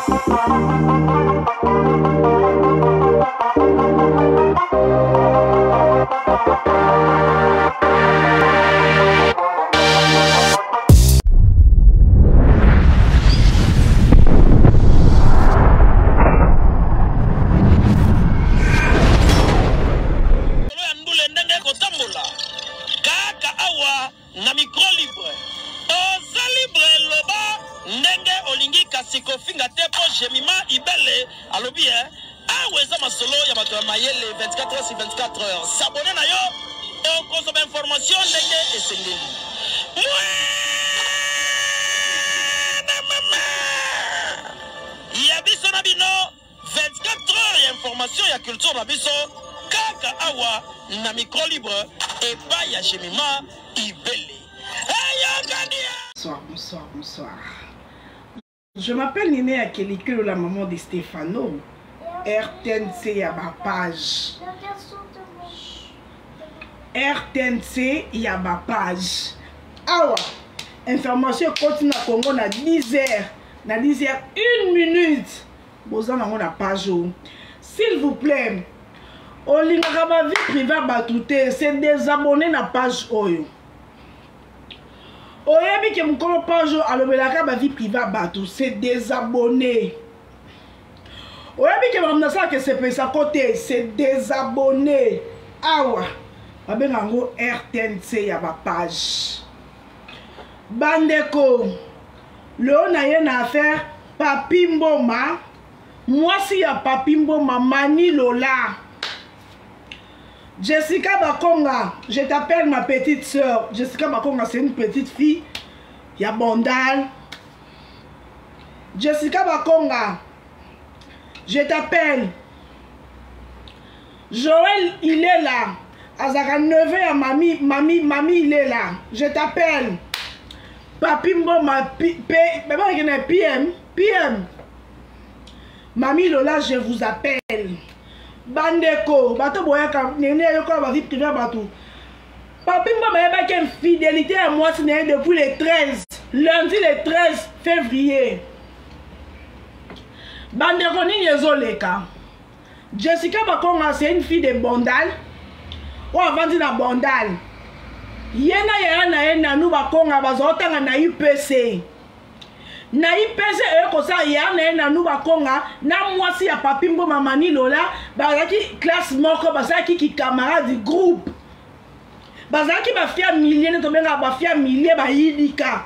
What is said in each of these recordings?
Ya ndule ndenge ekotambola kaka awa na micro libre. Oza libre, loba ndenge olingi, kasi kofinga te, mpo Jemima Ibele alobi e awa eza masolo ya bato ya mayele 24 heures sur 24 heures. S'abonner na yo, okozwa ba information ndenge esengeli. Mwana mama ya biso na bino, 24 heures ya information ya culture na biso kaka awa na micro libre epai ya Jemima Ibele. Eyokani! Bonsoir, bonsoir, bonsoir. Je m'appelle Nene Akelikelo, la maman de Stefano. RTNC ya ba page. RTNC ya ba page. Awa, information ekoti na Congo na 10 heures. Na 10 heures, 1 minute. Boza nango na page oyo. S'il vous plaît, olingaka ba vie privée ya bato te, se désabonner na page oyo. Oyebi ke mokolo page oyo alobelaka ba vie privée ya bato, se désabonner. Oyebi ke makambo nasalaka esepelisa ko te, se désabonner. Awa babenga yango RTNC ya ba page. Bandeko, leo na ye na affaire Papi Mboma, mwasi ya Papi Mboma, Mani Lola. Jessica Bakonga, je t'appelle ma petite sœur. Jessica Bakonga, c'est une petite fille. Ya Bandal. Jessica Bakonga, je t'appelle. Joël, il est là. Azaka neveu ya mami, mami, mami, il est là. Je t'appelle. Papi Mboma, P, P, PM, PM. Mami Lola, je vous appelle. Bandeko, bato boyaka, nene yoka ba vie privée ya bato. Papi Mboma ayebaki infidélité ya mwasi na ye depuis le 13, lundi le 13 février. Bandeko nini ezoleka? Jessica Bakonga, c'est une fille de Bandal. Oyo avandi na Bandal. Ye na yaya na ye Nanu Bakonga bazotanga na UPC. Na IPC eye kosala yaya na ye Nanu Bakonga na mwasi ya Papi Mboma Mani Lola bazalaki classe moko, bazalaki ki camarade groupe. Bazalaki ba fia milie, nde tobengaka ba fia milie bayidika.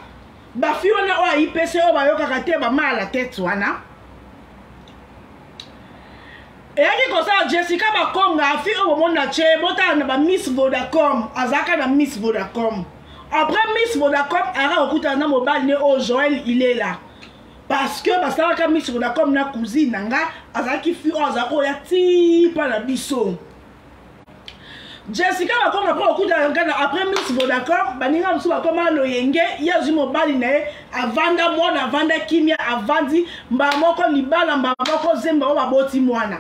Ba fi wana oyo ya IPC oyo bayokaka te ba mal à la tête wana. Eyaki kosala Jessica Bakonga fi oyo bomoni na tie botala na ba Miss Vodacom, azalaka na Miss Vodacom. Après Miss Vodacom ayaka kokutana na mobali ne oyo Joël Ilela, parce que basalaka Miss Vodacom na cousine na nga, azalaki fi oyo azalaka oya ti pa na biso. Jessica Bakonga mpo kokutana nga na après Miss Vodacom, baninga mosusu bakoma loyenge, ye azwi mobali na ye avanda mwana, avanda kimia, avandi mbala moko libala, mbala moko zemba oyo baboti mwana.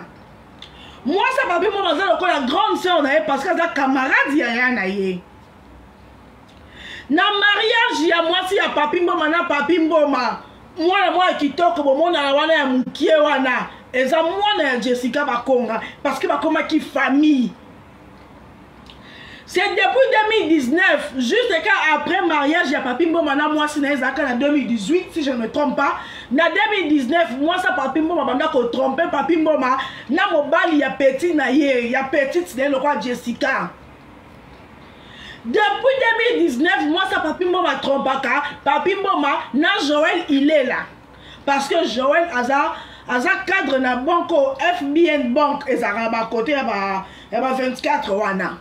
Mwasi ya Papi Mboma aza lokola grande sœur na ye parce que aza camarade ya ya na ye. Na mariage ya mwasi ya Papi Mboma na Papi Mboma, mwana mwa kitoko bomonana wana ya mokie wana eza mwana ya Jessica Bakonga, parce que bakomaki famille. C'est depuis 2019, juste quand après mariage ya Papi Mboma na mwasi na ye ezalaka na 2018 si je ne me trompe pas. Na 2019 mwasi ya Papi Mboma banda ko tromper Papi Mboma na mobali ya petit na ye, ya petite na ye lokola Jessica. Depuis 2019 mwasi ya Papi Mboma trompaka Papi Mboma na Joël Ilela, parce que Joël aza cadre na banque FBN Bank, ezalaka na ba côté ya ba 24 wana.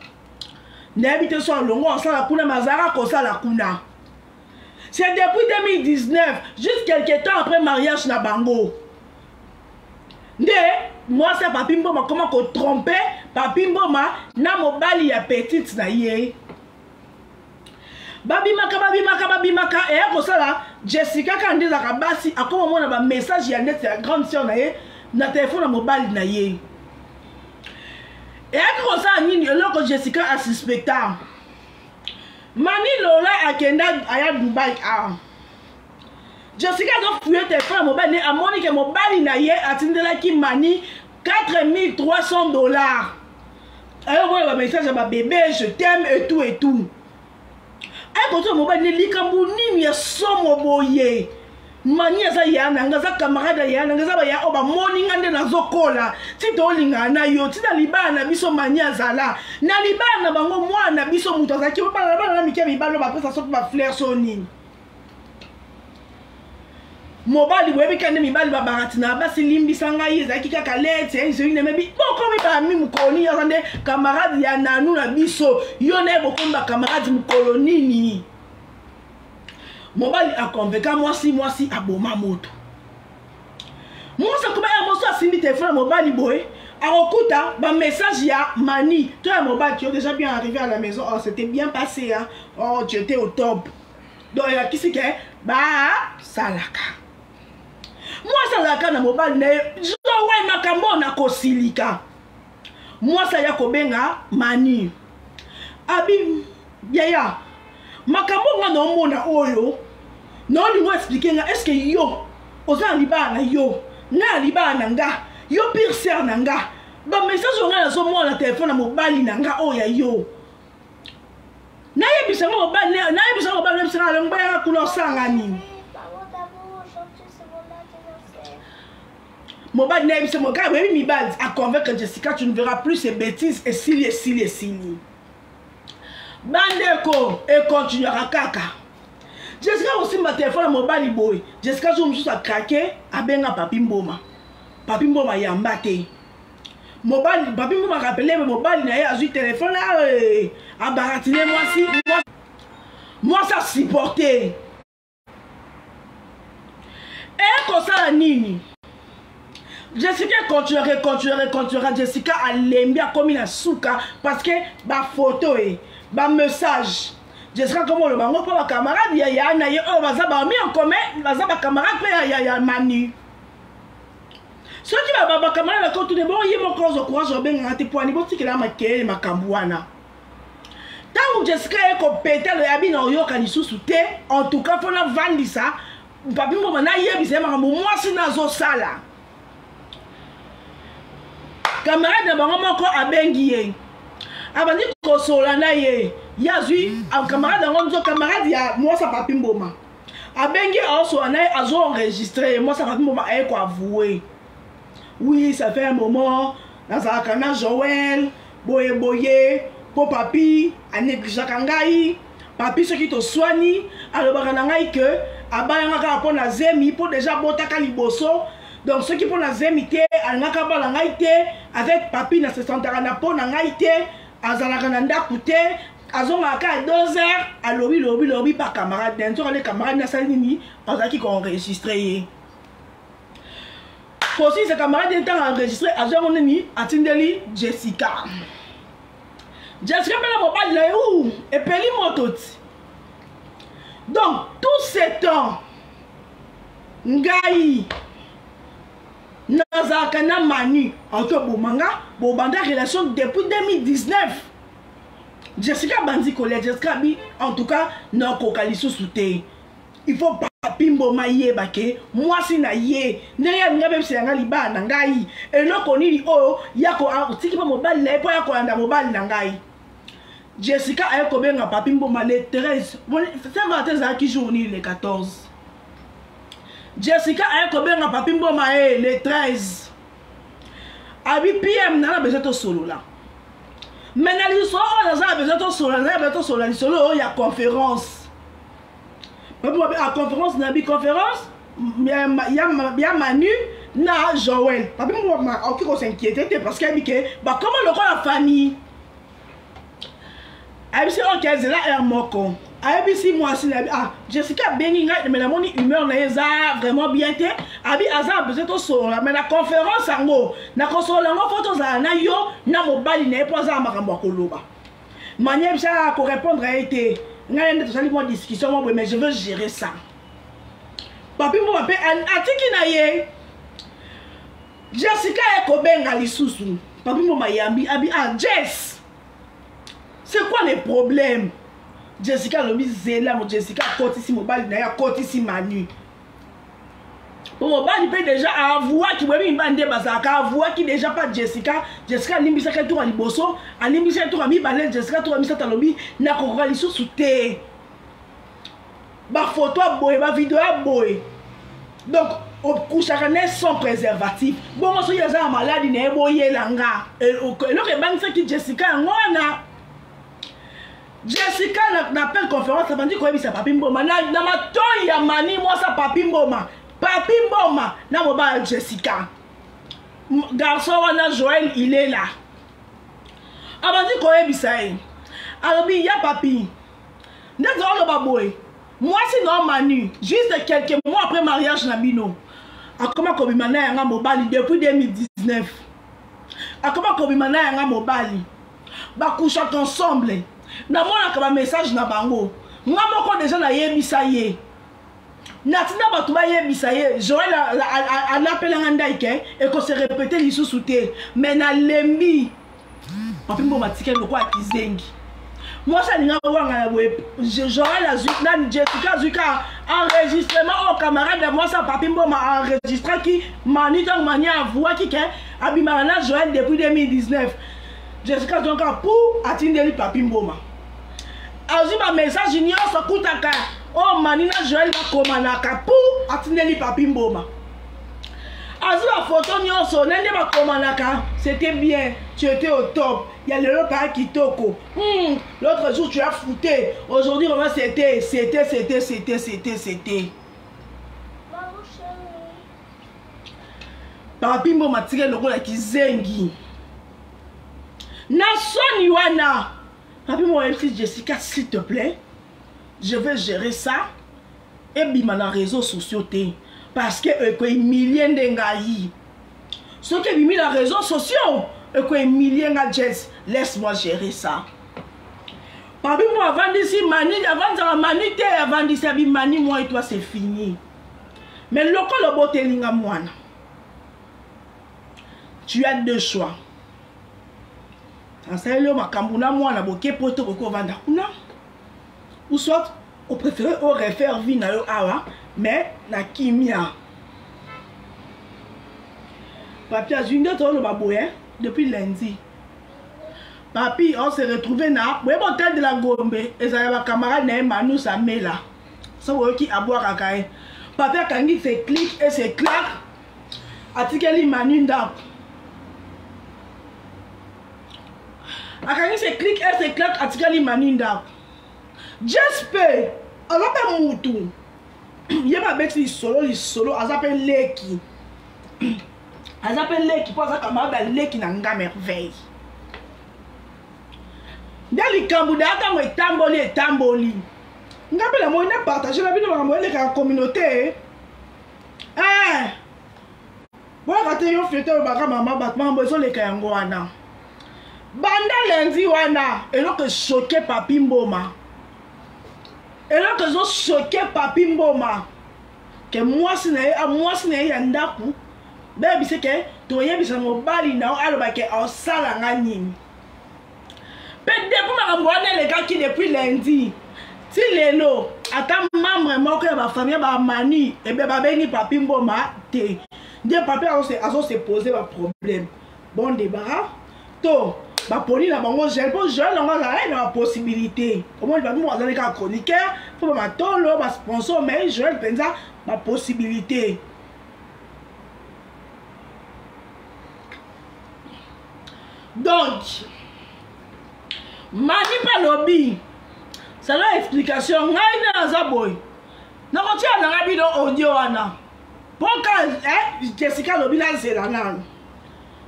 Nayebi te so alongo asala kuna, mais azalaka kosala kuna. C'est depuis 2019, juste quelque temps après mariage na bango, nde mwasi ya Papi Mboma koma ko tromper Papi Mboma na mobali ya petite na ye. Babimaka, babimaka, babimaka, eya kosala Jessica kaka nde ezalaka basi, akoma mona ba message ya neti ya grande sœur na ye na telefone ya mobali na ye. Eyaki kosala nini eloko Jessica asuspecta? Mani Lola akenda aya Dubai awa. Jessica azofuye telefone ya mobali ne, amoni ke mobali na ye atindelaki Mani 4300 $. Ayokoya bamessage ya babebe "je t'aime" et tout et tout. Ayekotola mobali ne likambo nini ya somo boye. Mani aza ya na nga, aza camarade ya na nga, eza baya oyo bamoni nga nde nazokola ti tolingana na yo ti na libala na biso. Mani azala na libala na bango, mwana na biso moto azalaki bana bana na mike mibali oyo bapesa soki bafleur so nini. Mobali, boyebi ka nde mibali babarati na basi. Limbisa ngai, ezalaki kaka lete ezoyinemebi. Bokomi bami mokolo nini? Aza nde camarade ya nanu na biso, yo na ye bokomi bacamarade mokolo nini? Mobali aconvaincre mwasi, mwasi aboma moto. Mwasi akoma ya moso, asimbi telefone ya mobali boye, akokuta bamessage ya Mani to ya mobali: "Tu es déjà bien arrivé à la maison? Oh, c'était bien passé, hein? Oh, tu étais au top." Donc elakisi ke basalaka. Mwasi azalaka na mobali na ye Joel. Makambo oyo nakosilika. Mwasi aya kobenga Mani, abi: "Yaya, makambo nga naomona oyo, naolingo expliquer nga. Est-ce yo oza na libala na yo, nga na libala na nga, yo pire sœur na nga, bamessage oyo ngai nazomona na telefone na mobali na nga oyo ya yo, nayebisa ngo mobali, nayebisa ngo mobali, nayebisa nga alongo yanga kuna osanga nini?" Mobali nayebisa mo kaka, boyebi mibali, aconvaincre Jessica: "Tu ne verras plus ces bêtises." Esili, esili, esili. Bandeko, econtinuaka kaka. Jessica kosimba telefone ya mobali boye. Jessica jour mosusu acraquer, abenga Papi Mboma. Papi Mboma yamba te. Mobali Papi Mboma rappeler mobali na ye, azwi telefone, abaratine mwasi. Mwasi asupporte. Ekosala nini? Jessica continuera, continuera, continuera. Jessica alembi, akomi na suka, parce que bafoto e bamessage, Jessica komo oloba yango mpo bacamarade ya ya na ye oyo baza bami en commun, baza bacamarade mpe ya Mani. Soki bacamarade bakotune bongo, ye moko ozwa courage, obengaka te poani botikela makelele. Makambo wana, ntango Jessica ye kopeta loyabi na oyoka lisusu te. En tout cas, mpona vandisa Papi Mboma, nayebisa ye makambo mwasi nazosala. Camarade na bango moko abengi ye, abandi kosola na ye. Ye azwi camarade yango nzo camarade ya mwasi ya Papi Mboma abengi, aosola na ye, azo-enregistrer ye. Mwasi ya Papi Mboma aye koavouer: "Oui, ça fait un moment nazalaka na Joel boye boye, mpo Papi anégligeaka ngai. Papi, soki toswani, alobaka na ngai ke abalanga kaka mpo na zemi, mpo déjà abotaka liboso. Donc soki mpo na zemi te, alingaka abala ngai te. Avec Papi, na se sentaka na mpo na ngai te. Azalaka na ndako te, azongaka kaka 2 heures." Alobi, lobi, lobi pa camarade na nzoka nde camarade nasali nini? Azalaki koenregistrer ye. Kosilisa, camarade ntango enregistrer, azwi yango nini, atindeli Jessica. Jessica mpe na mobali na ye u epeli moto ti. Donc tout ce temps ngai nazalaka na Manu, autoboma nga. Bobanda relation depuis 2019. Jessica abandi kolia. Jessica abi: "En tout cas, nakoka lisusu te. Il faut Papi Mboma yeba ke mwasi na ye, ndenge alingi abebisela ngai libala na ngai, eloko nini oyo ya otiki mpo mobali na ye mpo ya kolanda mobali na ngai." Jessica aye kobenga Papi Mboma le 13. Saint Valentin ezalaki jour nini? Le 14. Jessica aye kobenga Papi Mboma ye le 13, abi: "PM, nana besoin tosolola. Mais na lisolo oyo naza na besoin tosolola, naza na besoin tosolola lisolo oyo ya conférence." Papi Mboma a conférence na bi conférence ya Manu na Joel. Papi Mboma akoki kos'inquiéter te, parce que ayebi ke bakoma lokola famille. Ayebisi: "Ok, zela heure moko." Ayebisi mwasi na: "Ah, Jessica abengi ngai, mais namoni humeur na ye eza vraiment bien te. Abi aza na besoin tosolola, mais na conférence yango nakosolola yango, faut tozala na yo na mobali na ye, mpo aza na makambo ya koloba." Mani ayebisi korépondre ye te: "Ngai nde tosali mwa discussion mwa boye, mais je veux gérer ça." Papi Mboma mpe atiki na ye. Jessica ye kobenga lisusu. Papi Mboma yambi, abi: "Ah Jess, c'est quoi le problème?" Jessica alobi: "Zela mo." Jessica akotisi mobali na ye, akotisi Manu. Po mobali mpe deja avouaki, boyebi mibali nde bazalaka, avouaki deja pa Jessica. Jessica alimbisaki ye tour ya liboso, alimbisaki ye tour ya mibale, Jessica tour ya misato alobi nakokoka lisusu te. Bafoto ya boye, bavideo ya boye, donc okushaka ne sans préservatif. Bongo soki aza na maladi na ye, boyela nga. Eloko ebangisaki Jessica yango wana. Jessica na, na appel conférence abandi koyebisa Papi Mboma na, na matoi ya Mani mwasa Papi Mboma, Papi Mboma na mobali ya Jessica, garçon wana Joël Ilela, abandi koyebisa ye, alobi ya Papi nde oloba boye, mwasi na Manu juste quelques mois après mariage na bino akoma kobima na yanga mobali depuis 2019, akoma kobima na yanga mobali, bakushaka ensemble, namonaka bamessage na bango, nga moko deja nayebisa ye, natinda bato bayebisa ye. Joel alapelanga ndai ke ekose répéter lisusu te, mais nalembi. Papi Mboma atikali lokola kizengi. Mwasi alingaka wanga na boye. Joel azwi nani, Jessica azwi ka enregistrement oyo camarade ya mwasi ya Papi Mboma enregistraki Mani ntango Mani avouaki ke abimaka na Joel depuis 2019. Jessica azwaka kaka pu atindeli Papi Mboma, azwi bamessage nyonso akutaka oyo Mani na Joel bakomanaka, pu atindeli Papi Mboma, azwi bafoto nyonso na nde bakomanaka: "C'était bien, tu étais au top ya lelo paya kitoko. L'autre jour tu as fouté, aujourd'hui vraiment c'était, c'était, c'était, c'était, c'était, c'était." Papi Mboma atikali lokola kizengi na soni wana. Papi Mboma ayebisi Jessica: "S'il te plaît, je vais gérer ça, ebima na réseaux sociaux te, parce que ekohumilie nde ngai. Soki ebimi na réseaux sociaux, ekohumilie nga. Jess, laisse-moi gérer ça." Papi mo avandisi Mani, avandisaka Mani te, avandisi abi: "Mani, moi et toi, c'est fini, mais lokola obotelinga mwana, tu as deux choix. Asaleli yo makambo na mwana, boke po te okoki ovanda kuna, ou soit opréféré orefaire vie na yo awa, mais na kimia." Papi azwi nde toloba boye. Depuis lundi, Papi on se retrouve na boyeba hotel de la Gombe, ezala bacamarade na ye Manus amela so boyoki abwakaka ye. Papi akangi ses clics et ses claques, atikeli Manu ndako, akangi ses clics et ses claques, atikali Manu ndako. Jespe aza mpe mutu ye babeti lisolo, lisolo aza mpe leki, aza mpe leki mpo aza camarade ya leki na nga Merveille. Nde likambo daya ntango etamboli etamboli, nga mpe namoni na partage na bino makambo elekaka communauté. Eh, boyaka te yo fete olobaka mama bato, makambo ezoleka yango wana. Banda lundi wana, eloko echoquer Papi Mboma, eloko ezochoquer Papi Mboma ke mwasi na ye, mwasi na ye ya ndako bayebise ke toyebisa mobali na yo aloba ke osala nga nini. Mpe depuis makambo wana elekaki, depuis lundi ti lelo, ata membre moko ya bafamille bamani ebe babengi Papi Mboma te. Nde Papi azose pose baproblème. Bon débarras to baponi na bango Joel, mpo Joel yango azalaki na bapossibilité. Omoni, Papi moko azali kaka chroniqueur mpo bamatolo basponsor, mais Joel mpenza bapossibilité. Donc Mani mpe alobi sala explication: "Ngai nde naza boye, nakotia nanga bino audio wana." Mpo ka eh, Jessica alobi nazela nano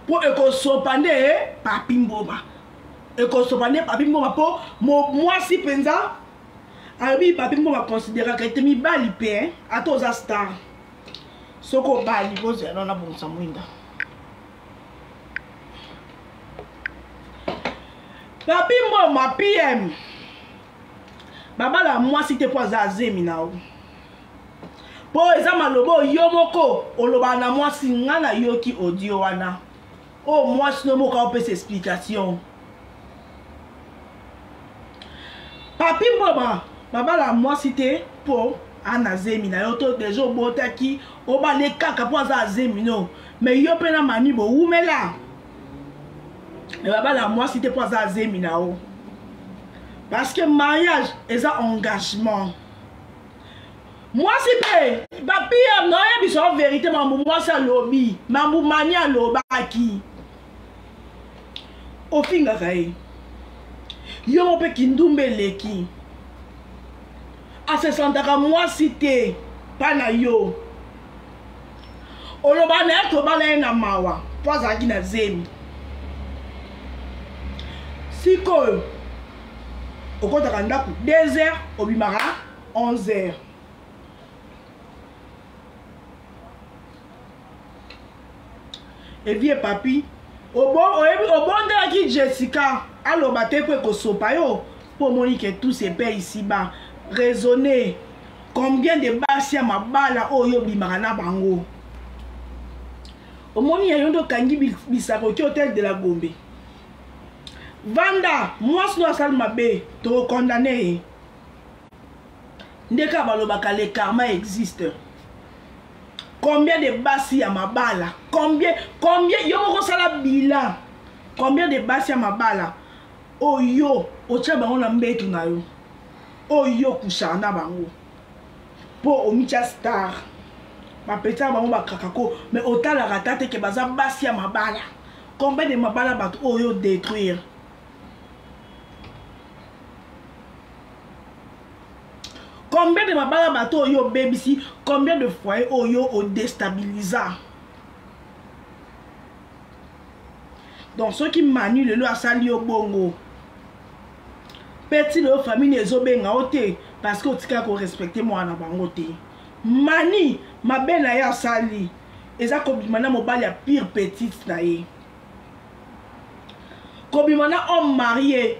mpo ekosopa nde Papi Mboma, ekosopa nde Papi Mboma, mpo mwasi mpenza alobi Papi Mboma considéraka ete mibali mpe ata oza star, soki obali, bozela nano nabongisa mwinda. Papi Mboma PM babala mwasi te mpo aza azemi na yo, mpo eza maloba oyo yo moko olobaka na mwasi. Nga nayoki audio wana oyo mwasi no moko aopesa explication. Papi Mboma babala mwasi te mpo Ana zemi na yo to deja obotaki obale kaka mpo aza azemi no mais yo mpe na mami bowumela me babala mwasi te mpo aza azemi na yo parce que mariage eza engagement mwasi mpe bapia naoyebisa yo verité mambo mwasi alobi mambo mani alobaki ofingaka ye yo moko mpe kindumba eleki asesantaka mwasi te mpa na yo oloba na ye tobala ye na mawa mpo azalaki na zemi sikoyo okotaka ndako 2 heures obimaka 11 heures evie papi obondelaki jessica aloba te mpo ekosopa yo mpo omoni ke tout se paye ici bas raisonner combien de basi ya mabala oyo obimaka na bango omoni ya yo nde okangi bisako oki hotel de la gombe vanda mwasi no asali mabe tokokondane ye nde kaka balobaka le karma existe combien de basi ya mabala combien combien yo moko osala bilan combien de basi ya mabala oyo otya bango na mbetu na yo oyo okushaka na bango mpo omitya star bapetaka bango bakakako mais otalaka ata te ke baza basi ya mabala combien de mabala bato oyo détruire combien de mabala bato oyo obebisi combien de foyer oyo odestabilisa donc soki manu lelo asali yo bongo mpe ti lelo famille ezobenga yo te parce que otikala korespecte mwana na bango te mani mabe na ye asali eza kobima na mobali ya pire petite na ye kobima na homme marie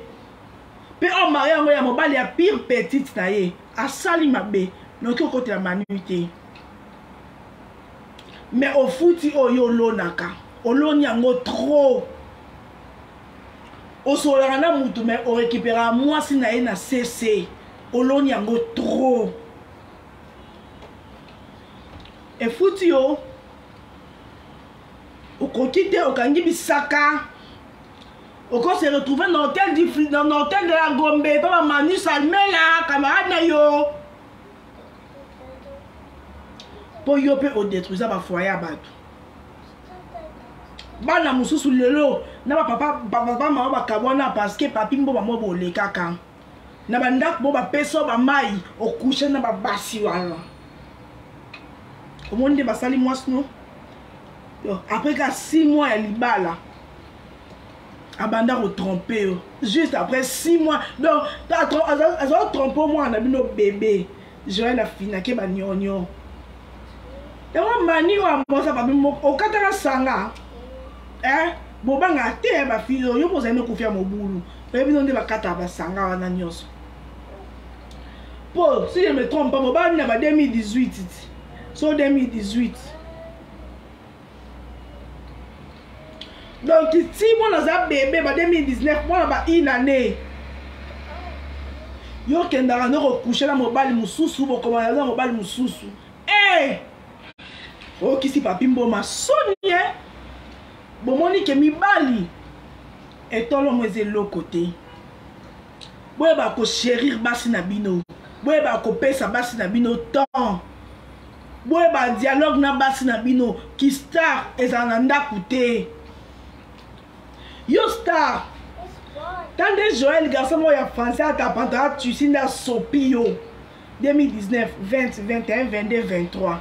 mpe homme marie yango ya mobali ya pire petite na ye asali mabe noki okotela manu te mais ofuti oyo olonaka oloni yango trop osololaka na mutu mais orekiperaka mwasi na ye na cc oloni yango trop efuti yo okoki te okangi bisaka oko se retrouver na hôtel du na hôtel de la Gombe pa ba Manu Salmela camarade na yo mpo yo mpe odétruisa bafoyer ya bato bana mosusu lelo na bapapa papa mama bakabwana parce que papi mbo bango bolekaka na bandako bo bapesa bamai okushe na babasi wana omoni nde basali mwasi no après ka 6 mois ya libala abanda kotrompe yo juste après 6 mois donc aza kotrompe mwana na bino bebe joel afinake banyonyo yango mani oyo amosa babi moko okataka sanga eh bobanga te eh, bafille oyo yo bozali nokufi ya mobulu oyebi no nde bakataka basanga wana nyonso mpo si je me trompe pas bobani na ba 2018 so 2018 donc ti mwana aza bebe ba 2019 mwana ba une année yo okendaka nde kokushe na mobali mosusu bokomana na mobali mosusu e eh! okisi papi mboma soni e bomoni ke mibali etolomo eza eloko te boyeba kocherir basi na bino boyeba kopesa basi na bino temps boyeba dialogue na basi na bino ki star ezala na ndako te yo star ta nde joel garçon moko ya français atapantaka tusi nde asopi yo 2019 20 21 22 23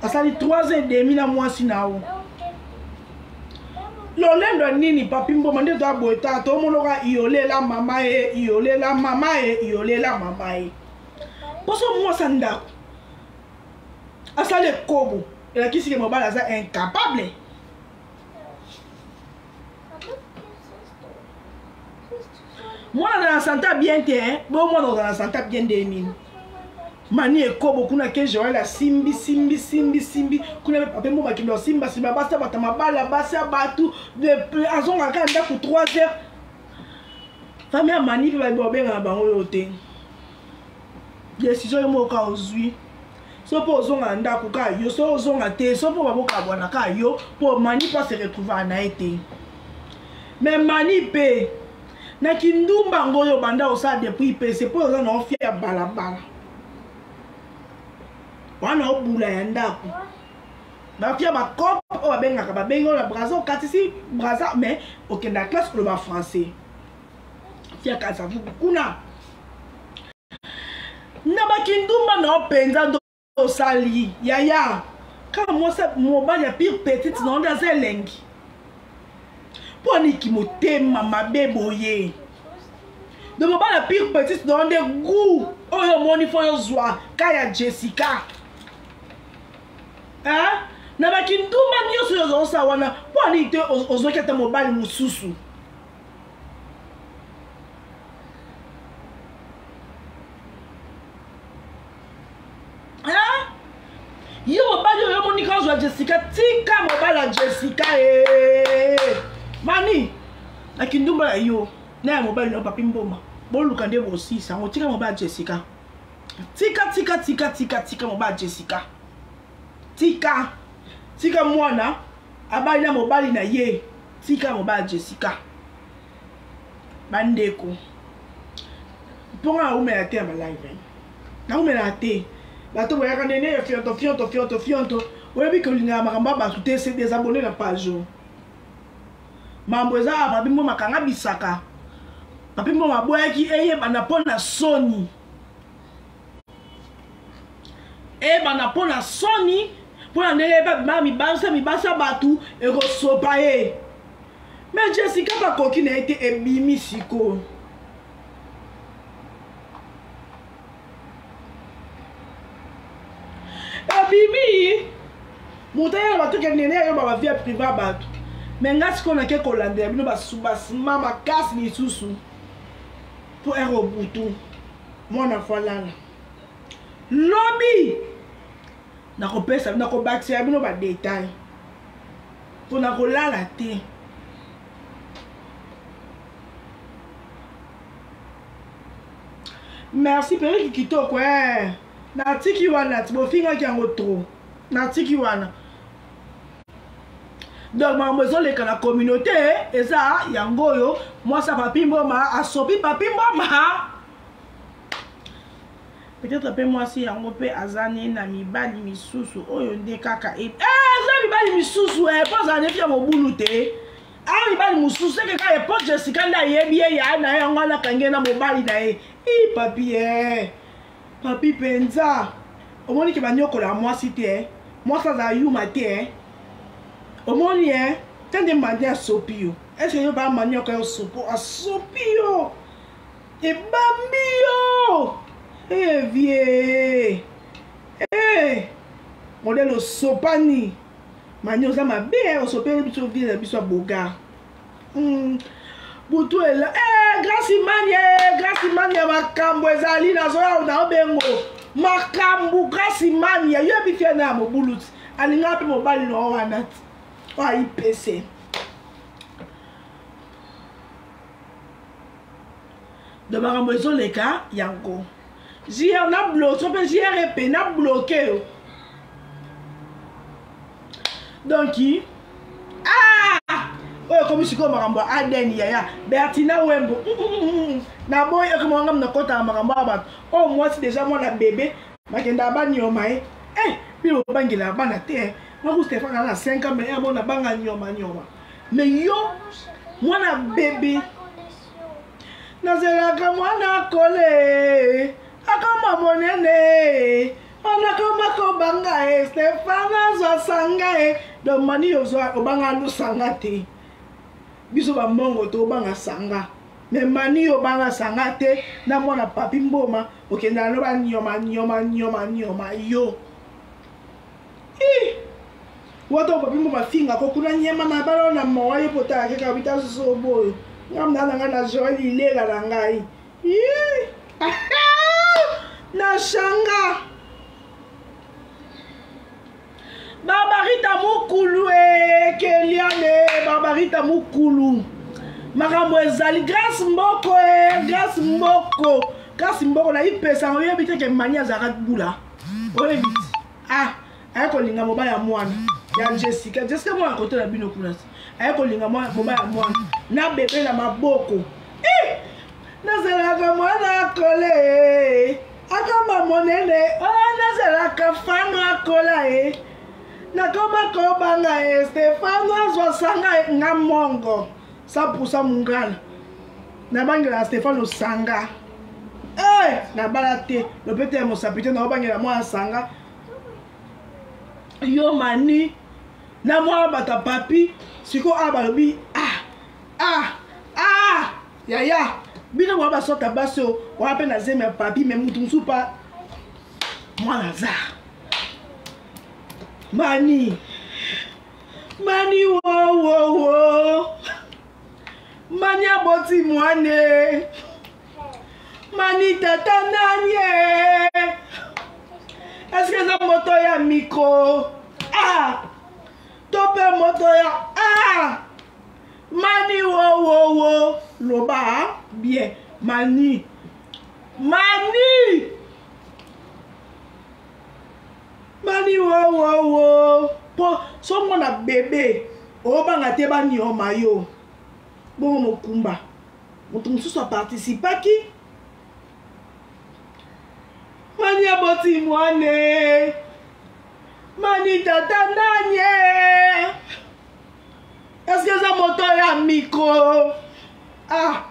asali 3 ans et demi na mwasi na yo lolendo ya nini papi mboma nde toya boye ta tomonoka iyolela mama ye iyolela mama ye iyolela mama ye mposo mwasi ya ndako asali ekobo elakisi ke mobali aza incapable mwana na sante bien te bo mwana ozala na sante bien nde nini mani ekobo kuna ke joel asimbi simbi simbi simbi kuna mpe pape mbo bakende osimba simba basi ya bato mabala basi ya bato azongaka kaka ndako 3 heures famille ya mani mpe babengaka bango oyo te. Décision yo moko ozwi. So mpo ozonga na ndako kaka yo, so ozonga te, so mpo babokabwana kaka yo, mpo Mani mpo ase retrouver na ye te. Mais Mani mpe na kindumba yango oyo banda osala depuis ipese mpo oza na ofia ya balabala wana obula ya ndako bafia bacope oyo babengaka babengi oyo na braza okatisi braza mais okenda classe koloba français fia kasavubu kuna na bakindumba na yo mpenza nde osali yaya kaka mwasi mobali ya pire petite na yo nde aza elengi mpo aniki motema mabe boye de mobali ya pire petite na yo nde gout oyo omoni fo yozwa ka ya jessica hein? Na bakindumba nyonso oyo ozosala wana mpo anini te ozwaki ata mobali mosusu? Yo mobali oyo omonika ozwa Jessica, tika mobali ya Jessica e mani na kindumba ya yo na ya mobali na yo Papi Mboma, boluka nde bosisa yango. Tika mobali ya Jessica, tika tika tika tika tika mobali ya Jessica, tika tika mwana abali na mobali na ye, tika mobali ya Jessica. Bandeko, mpo nga naumela te ya balive, naumela te. Bato boyaka nene ya fionto fionto fionto fionto, oyebi kolingaka makambo ya bato te. Se désabonner na page oyo, mambo eza awa. Papi Mboma kanga bisaka, Papi Mboma aboyaki eyebana mpo na soni, eyebana mpo na soni, mpo na ndenge babima mibasa mibasa bato ekosopa ye. Mais Jessica bakoki na ye te, ebimi sikoyo. Ebimi moto ayaka bato ke nene ayoba bavie prive ya bato. Me nga sikoyo nake kolandela bino basubasima makasi lisusu mpo ere obutu mwana fo alala. Lobi nakopesa, nakobakisela bino badetail mpo nakolala te. Merci periki kitoko eh. Natiki wana ti bofingaki yango trop, natiki wana. Donc makambo ezoleka na communauté eza yango oyo. Mwasi ya Papi Mboma asopi Papi Mboma. Peut-être mpe mwasi yango mpe aza ne na mibali misusu oyo nde kaka e aza mibali misusu e mpo azala nefi ya mobulu te. A mibali mosusu eke kaka epo Jessica nde ayebi ye ya na ye yango wana akangi ye na mobali na ye. I papi e papi mpenza omoni ke banyokola mwasi te, mwasi azala yuma te. Omoni e te nde mandi asopi yo. Eske yo bamanioka yo sopo asopi yo ebambi yo e vie e modele osopani mani oza mabe, osopeli biso vie na biso ya bogar. Butu ela eh, Grâce Imani eh, Grâce Imani ya makambo ezali nazoya na obengo makambo. Grâce Imani ya yo yebi fia na ya mobulu ti alingaka mpe mobali na wana ti oyo ayipese do makambo ezoleka yango. JR na bloke mpe JR epe na bloke yo. Donc ah oyo ekomi sikoyo makambo ya ADN yaya Bertina Wembo naboyi ekoma ngam nakotaka makambo ya bato oyo. Mwasi deja mwana bebe bakendaka banioma ye eh, bino bobangelaka bana te. Mwaku Stefane aza na 5 ans mais amona banga nyoma nyoma, mais yo mwana bebe nazelaka mwana kole akoma monene wana koma kobanga ye. Stefane azwa sanga ye. Donc mani ozwa obanga lusanga te, biso bamongo tobanga sanga, mais mani obanga sanga te na mwana Papi Mboma okendaka no banyoma nyoma nyoma nyoma yo. Wata Papi Mboma finga ko kuna nyema na bala na mawa ye pota kaka bita zobo oyo ngam na ngai na Joel Ilela na ngai na shanga Barbarita Mukulu e Keliane Barbarita Mukulu makambo ezali. Grâce Mboko e Grâce Mboko. Kasi mboko na ipesa oyebi te ke mani azalaka bula. Oyebi ti. Ah, aye kolinga mobali ya mwana ya Jessica. Jessica mwana kote na bino kuna. Aye kolinga mobali ya mwana na bebe na maboko. Eh! Nazalaka mwana kole. Akoma monene. Oh, nazalaka fano akola e. Nakoma kobanga e. Stefano azwa sanga nga mongo. 100% mungala. Nabangela Stefano sanga. Eh, nabala te. Lopete ya mosapi te naobangela mwana sanga. Yo mani na mwana bata papi sikoyo awa balobi ah ah ah yaya bino bwa basota basi oyo wana mpe na zemi ya papi me motu mosusu pa mwana aza mani mani wowowo mani aboti mwane mani tata nani eske eza moto ya mikro ah to mpe moto ya ah mani wowowo loba bien mani mani mani wowowo mpo so mwana bebe obanga te banioma yo bongo mokumba moto mosusu aparticipaki mani aboti mwane mani tata nani eske eza moto ya mikro ah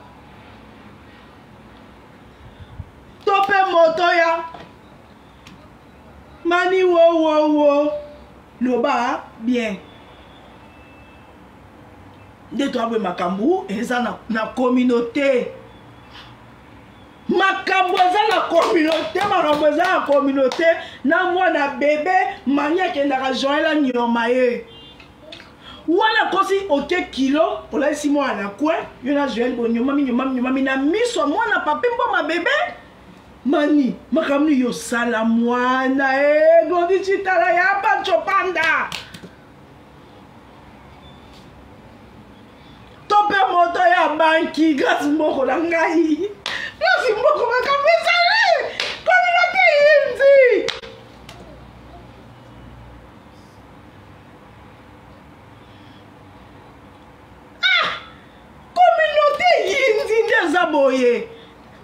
to mpe moto ya mani wowowo loba bien nde toaboye makambo eza na, na communauté makambo eza na communauté makambo eza na communauté na mwana bebe mani akendaka joel anioma ye wana kosi oke kilo olalisi mwana na coin yo na joel bonyomami nyomami nyomami na miso ya mwana papi mboma bebe mani makambo nini yosala mwana e glodi citala ya pancho panda to mpe moto ya banki grâce mboko na ngai grâce mboko makambo ezali communauté yinzi ah communauté yinzi nde eza boye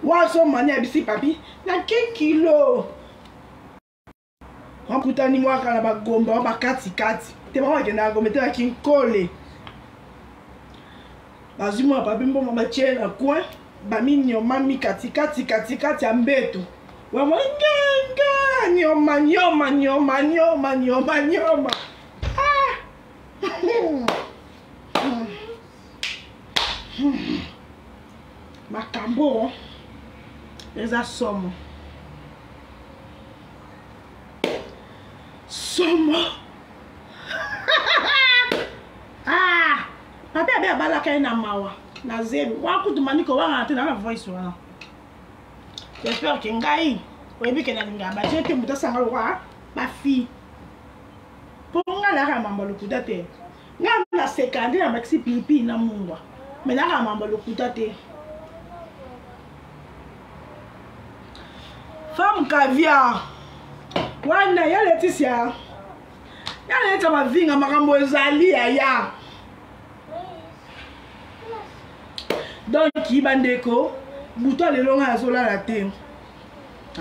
waso mani abisi papi nake kilo bakutani mwaka na bagomba wa bakatikati te bango bakendaka gombe te bakinkole bazwi mwa papi mbongo batie na coin baminyomami katikati katikati ya mbeto wamwa ngenga nyoma nyoma nyoma nyoma nyoma nyoma ah! makambo eza somo somo ah papi abe abalaka ye na mawa na zemi wana kutu mani kowangana te na na voice wana j'espère ke ngai oyebi ke nalingaka batie te moto asanga lokwa bafille mpo ngai nayaka mambo lokuta te ngai naseka nde nabakisi pilipili na mungwa me nayaka mambo lokuta te femme caviar wana ya leticia ya leticia mavinga makambo ezali yaya donc bandeko butu ya lelo ngai azolala te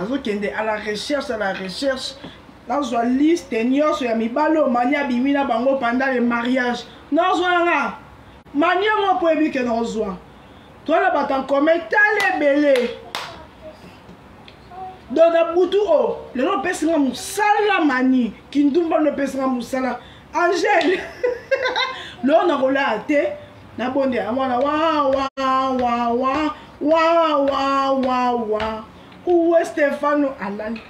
azokende à la recherche à la recherche nazwa liste nyonso ya mibali oyo mani abimi na bango pendant le mariage nazwa yanga mani yango mpo eyebi ke nazwa toza na bato en commun tala ebele donc na butu oyo oh, lelo opesi nga mosala mani kindumba no epesi nga mosala angele lelo nakolala te nabondela mwana wa wa wa wa wa wa wa wa uwe stefano alali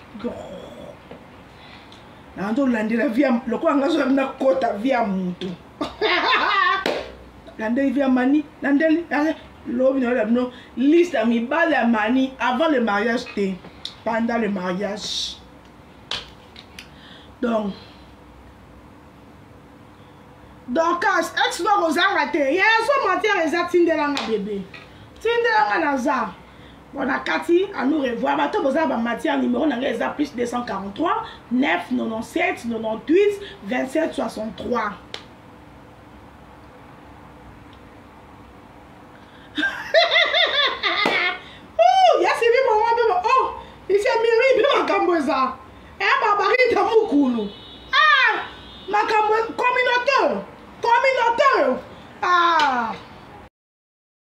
nazolandela vie lokola nga zoya nakota vie ya motu landeli vie ya mani landeli lobi nayola bino liste ya mibali ya mani avant le mariage te pendant le mariage donc dorcas ex no kozanga te ye so matière eza tindelanga bebe tindelanga naza. Bon, na kati à nous revoir. Bato boza ba matière numéro na ngai eza plus 243 9 97 98 27 63. Oh, ya sibi bongo mpe oh, isi miri mpe makambo eza. Eh, babarita mukulu.